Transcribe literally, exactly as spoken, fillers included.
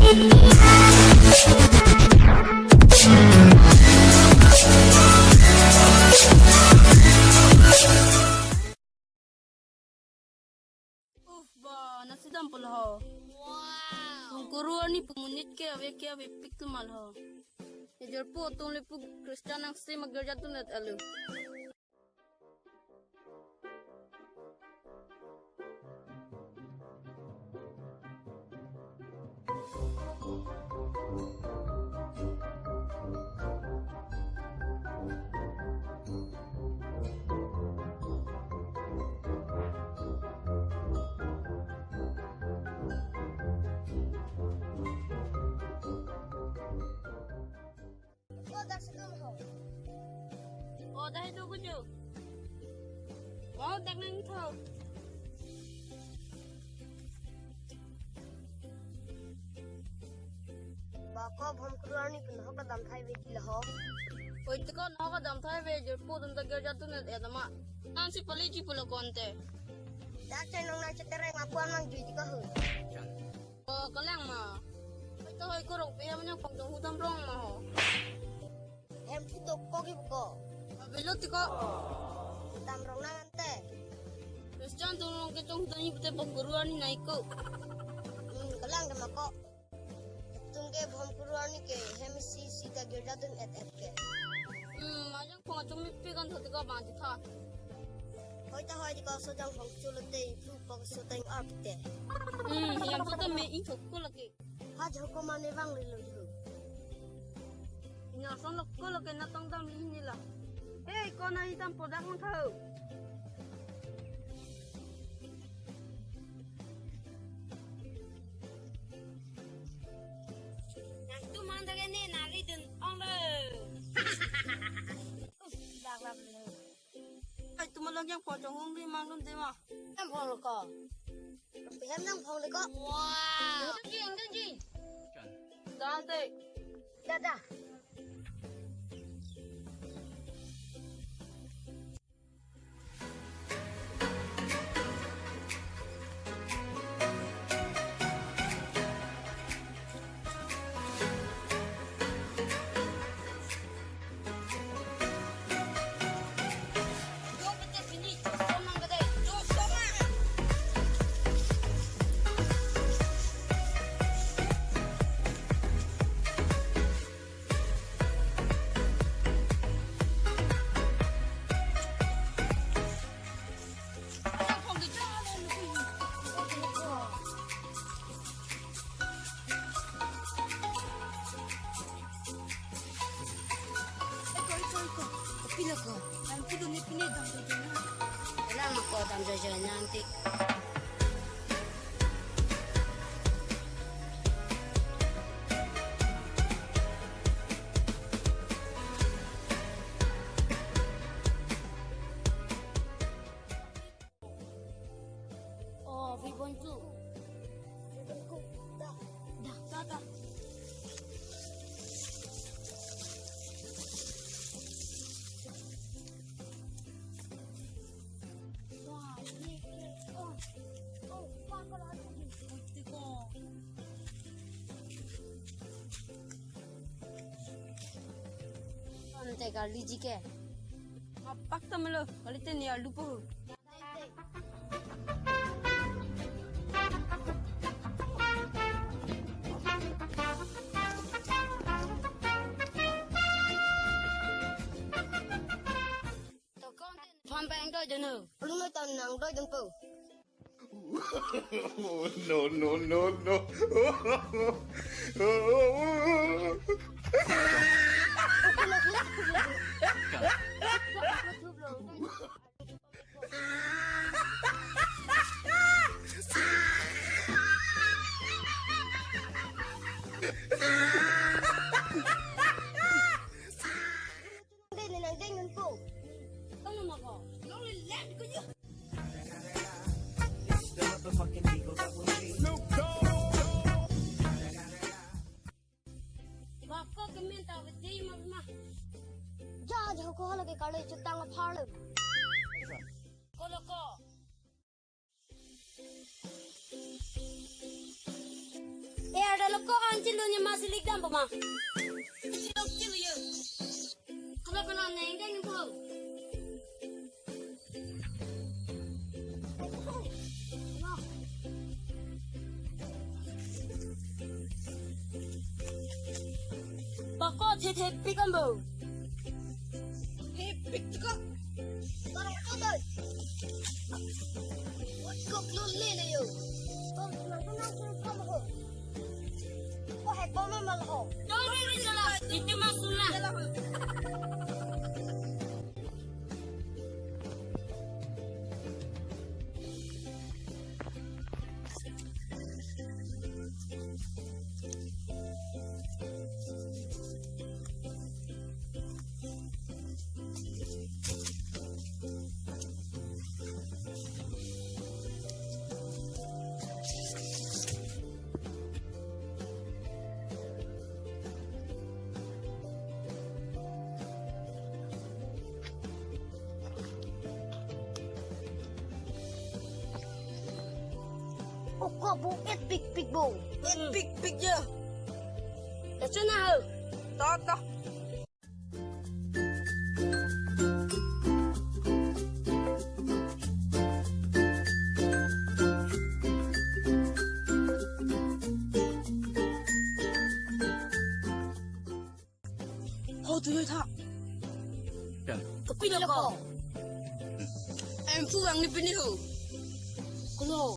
Uf, ba, nasi dam pulo ho. Wow. Bhongkuru arni pumunit ke ave ke avepik tumal ho. Ejor pu atum le pu Christian angse ma girja dundet alu. Ko dak sedum ho. Ko dak itu kuju. Ko dak nang tho. Ba ko bhongkuru arni pen ho kadam thai ve di la ho. Oi, te ko no kadam thai ve, ejor pu atum ta girja dundet amat. Nang si pali ji pulo konte. Dak chenong nang chetereng apuan mang jui di ko hu. Oh, kalang ma. Ito hoi ko rong pe hem nang pangdong hudam rong ma ho. Hem putok ko ki ko. Abelo ti ko. Dam rong nang ante. Christian atum rong ke chong hudam hi pute bhongkuru arni nai ko. Hmm, kalang dam ko. Tum ke bhongkuru arni ke hem si sita girja dun et et ke. Hmm, majang pong achung mi pi kan thot ko bang ti tha. Hoi ta hoi di ko sojang pong chulo te, iplu pok soteng arp te. Hmm, hem thot me in thot ko lagi. Ha joko mane bang rilo joko. Ina son lok ko lagi na tong dam ini la. Hei, ko na hitam podak mang thau. Nang tu mang dage ne nari dun ong lo. Dak lap lo. Ai, tu malang yang pocong ong ri mang dun tema. Yang phong lo ko. Yang yang phong lo ko. Wow. Janji, janji. Dante. Dada. Iko, iko, iko. Pila ko? Ang kudu ni pini dam jojo na. Lang ko dam jojo na anti. Oh, Vibonchu. Vibonchu. Da, da, da, da. Wah, ini, ini. Oh, oh, wah, kalau ada di. Oh, itu kok. Ante kali ji ke. Apak ta melo, kali te ni alu po. Tokon te phan bang doi dun ho. Alu noi tan nang doi dun po. No, no, no, no. Deng, deng, deng, deng, po. Tong mo ko. Long le lem ko yo. Bako kemen ta beti ma ma. Ja, ja, ko hala ke kale chutang apharlo. Ko lo ko. Ada lo ko anchilo ne masi likdampo ma. Chilo chilo yo. Kono kono neng deng po. Pako thethepik ambo. Thepik ko. Barang ko doi. Kok lule le yo. Kom na na kom ho. Ko hai ko ma mal ho. Doi ni sala. Itu masuk lah. Oko bu et pikpik bu. Et pikpik ya. Echo na ho. Ta ta. Ho tu tha. Ya. Kopi lo ko. Em pu ang ni pini ho.